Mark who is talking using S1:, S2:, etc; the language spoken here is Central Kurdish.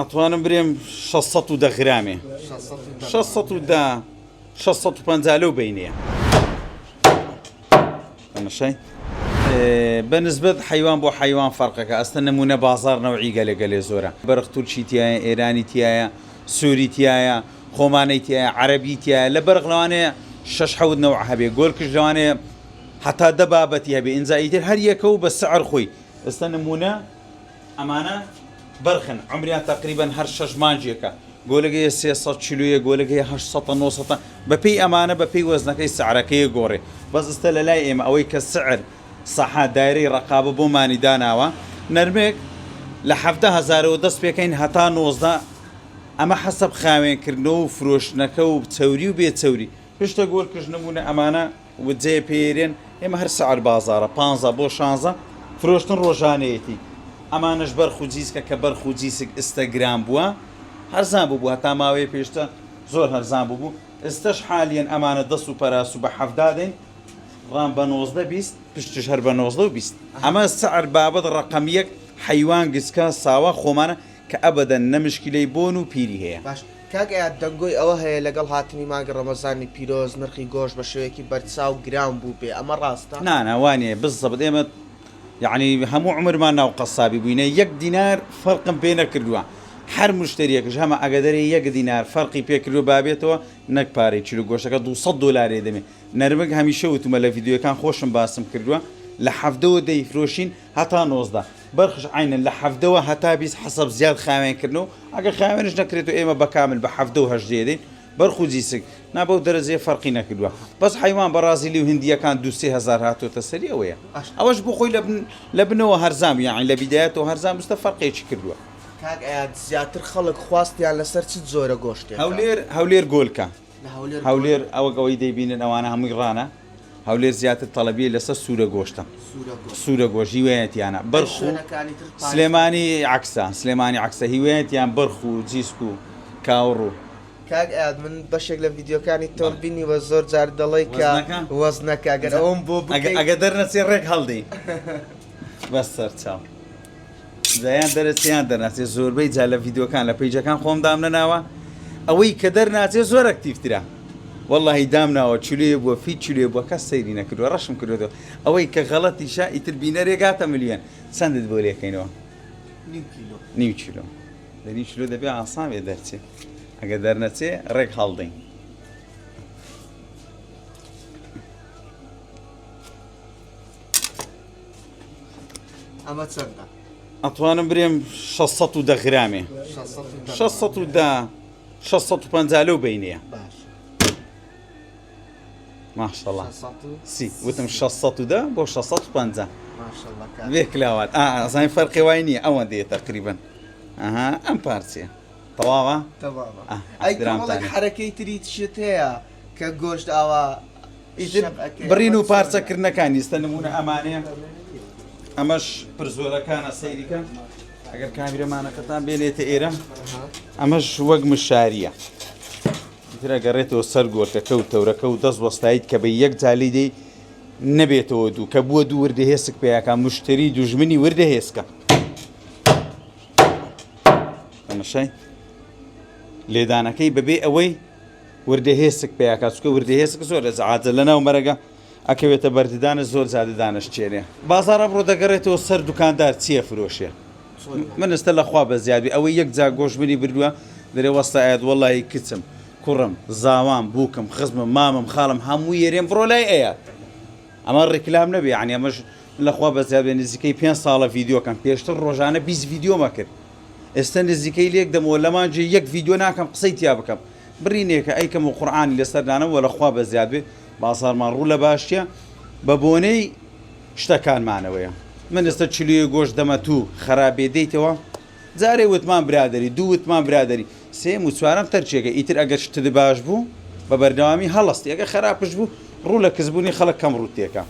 S1: ئەتوانم برێم 610 غرامێ 610 650 لەو بینەیە تەمەشای بە نسبەت حەیوان بۆ حەیوان فەرقەکە ئەستە نمونە بازار نەوعی گەلێ گەلێ زۆرە بەرخ تورکی تایە ئێرانی تایە سووری تایە خۆمانەی تایە عەربی تایە لە بەرخ لەوانەیە شەش حەوت نەوع هەبێ گۆلکش لەوانەیە هەتا دە بابەتی هەبێ ئینجا ئیتر هەر یەکە و بە سعر خۆی ئێستا نمونە ئەمانە بەرخن عومریان تەقریبەن هەر شەش مانگێکە گۆلک هەیە 300 کیلۆیە گۆلک هەیە 800 900 بەپێی ئەمانە بەپێی وەزنەکەی سعرەکەی گۆڕێ بەس ئێستا لە لای ئێمە ئەوەی کە سعر سەحا دایرەی ڕەقابە بۆمانی داناوە نەرمێک لە 17 هەزارەوە دەست پێکەین هەتا 19 ئەمە حەسەب خاوێنکردنەوە و فرۆشتنەکە و چەوری و بێ چەوری پشتە گۆلکش نمونە ئەمانە وجێ پێرێن ئێمە هەر سعر بازارە پانزە بۆ شانزە فرۆشتن ڕۆژانەیەتی ئەمانەش بەرخ و جیسکە کە بەرخ و جیسک ئستە گران بووە هەرزان بوو هەتا ماوەیە پێشتە زۆر هەرزان بوو ئستەش حالیەن ئەمانە دەست و پەراسو بە حەفدا دەین ڕام بە 19 20 پشتش هەر بە 19 و 20 ئەمە سعر بابەت ڕەقەم یەک حەیوان گسکە ساوا خۆمانە کە ئەبەدەن نە مشکیلەی بۆن و پیری هەیە.
S2: باش کاک ئەیاد دەنگۆی ئەوە هەیە لەگەڵ هاتنی مانگی ڕەمەزانی پیرۆز نرخی گۆشت بە شێوەیەکی بەرچاو گران بووبێ ئەمە ڕاستە؟
S1: نا نا وانیە بزەبت ئێمە یەعنی هەموو عومرمان ناو قەسابی بووینە یەک دینار فەرقم پێ نەکردووە هەر مشتەریەکش هەمە ئەگە دەرێ یەک دینار فەرقی پێ کردووە بابێتەوە نەک پارەی کیلۆ گۆشتەکە 200 دۆلارێ دەمێ نەرمک هەمیشە وتومە لە ڤیدیۆکان خۆشم باسم کردووە لە حەڤدەوە دەیفرۆشین هەتا 19 بەرخش عەینەن لە حەڤدەوە هەتا 20 حەسەب زیاد خاوێن کردنەوە ئەگەر خاوێنش نەکرێتەوە ئێمە بە کامل بە حەڤدە و هەژدە دەین بەرخ و جیسک نا بەو دەرەجەیە فەرقی نەکردووە بەس حەیوان بەڕازیلی و هندیەکان دوو سێ هەزار هاتۆتە سەری ئەوەیە ئەوەش بۆ خۆی لە بن لە بنەوە هەرزان بوو یاعنی لە بیدایەتەوە هەرزان بوو ستە فەرقێکی کردووە.
S2: کاک ئەیاد زیاتر خەڵک خواستیان لەسەر چ جۆرە گۆشتێکە؟
S1: هەولێر هەولێر گۆلکە
S2: لە هەولێر
S1: هەولێر ئەوەک ئەوەی دەیبینن ئەوانە هەمووی ڕانە هەولێر زیاتر تەڵەبیەی لەسەر سوورە گۆشتە سوورە گۆشت هیوایەتیانە بەرخ و سلێمانی عەکسە سلێمانی عەکسە هیوایەتیان بەرخ و جیسک و کاوڕ و.
S2: کاک ئەیاد من بەشێک لە ڤیدیۆکانی تۆم بینیوە زۆر جار دەڵێی کە وەزنەکە گەر ئەوەم بۆ بکەی.
S1: ئەگەر دەرنەچێ ڕێک هەڵدێی بەس سەرچاو. جا یان دەرەچێ یان دەرناچێ زۆربەی جا لە ڤیدیۆکان لە پەیجەکان خۆم دامنەناوە ئەوەی کە دەرناچێ زۆر ئەکتیڤترە وەڵڵاهی دامناوە چلوێ بووە فی چلوێ بووە کەس سەیری نەکردووە ڕەشم کردووەتەوە ئەوەی کە غەڵەتیشە ئیتر بینەرێ گاتە ملیۆن چەندت بۆ لێکەینەوە
S2: نیو کیلۆ
S1: نیو کیلۆ لە نیو کیلۆ دەبێ ئاسان بێ دەرچێ ئەگەر دەرنەچێ ڕێک هەڵدەین
S2: ئەمە چەندە؟
S1: ئەتوانم برێم 610 غرامێ 610 650 لەو بینەیە
S2: باش
S1: ماشەڵا سی وتم 610 بۆ 650
S2: ماشەڵا کاک.
S1: بێ کلاوات ئا ئەزانی فەرقی وای نییە ئەوەندەیە تقریبا ئەها ئەم پارچەیە تەواوە
S2: تەواوە
S1: ئا،
S2: ئەی
S1: ئەحترامتانە.
S2: کۆمەڵێک حەرەکەی تری شت هەیە کە گۆشت ئاوا
S1: ئیتر بڕین و پارچەکردنەکانی ئیستا نمونە ئەمانەیە ئەمەش پرزۆرەکانە سەیریکە ئەگەر کامیرەمانەکەتان بێنێتە ئێرە ئەمەش وەک مشاریە ئیتر ئەگەڕێتەوە سەر گۆلکەکە و تەورەکە و دەست وەستایت کە بە یەک جالی دەی نەبێتەوە دوو کە بووە دوو وردە هێسک پیاکە مشتری دوژمنی وردە هێسکە تەمەشای لێدانەکەی بەبێ ئەوەی وردە هێسک پەیا کا چونکە وردە هێسک زۆر ئەزعاجە لەناو مەرەگە ئەکەوێتە بەر ددانت زۆر جا ددانش چێنێ. بازاڕ ئەمڕۆ دەگەڕێتەوە سەر دوکاندار چیە فرۆشێ من ئێستا لە خوا بەزیاد بێ ئەوەی یەک جا گۆشت منی بردوە دەرێ وەستا ئەیاد وەڵاهی کچم کوڕم زاوام بوکم خزمم مامم خاڵم هەموو یەرێم بڕۆ لای ئەیاد ئەمە ڕیکلام نەبێ یانی ئەمەش لە خوا بەزیاد بێ نزیکەی پێنج ساڵە ڤیدیۆکەم پێشتر ڕۆژانە 20 ڤیدیۆمە کرد ئێستا نزیکەی لێک دەمەوە لە مانگێ یەک ڤیدیۆ ناکەم قسەی تیا بکەم بڕینێکە ئەیکەم و قورعانی لەسەر دانەم وە لە خوا بەزیاد بێ بازاڕمان ڕوو لە باشیە بە بۆنەی شتەکانمانەوەیە من ئێستا چلویە گۆشت دەمە توو خەراب بێ دێیتەوە جارێ وتمان برادەری دوو وتمان برادەری سێم و چوارەم تەرکێکە ئیتر ئەگەر شتت باش بوو بە بەردەوامی هەڵەستی ئەگەر خەراپش بوو ڕوو لە کزبوونی خەڵک کەم ڕووت تێکە.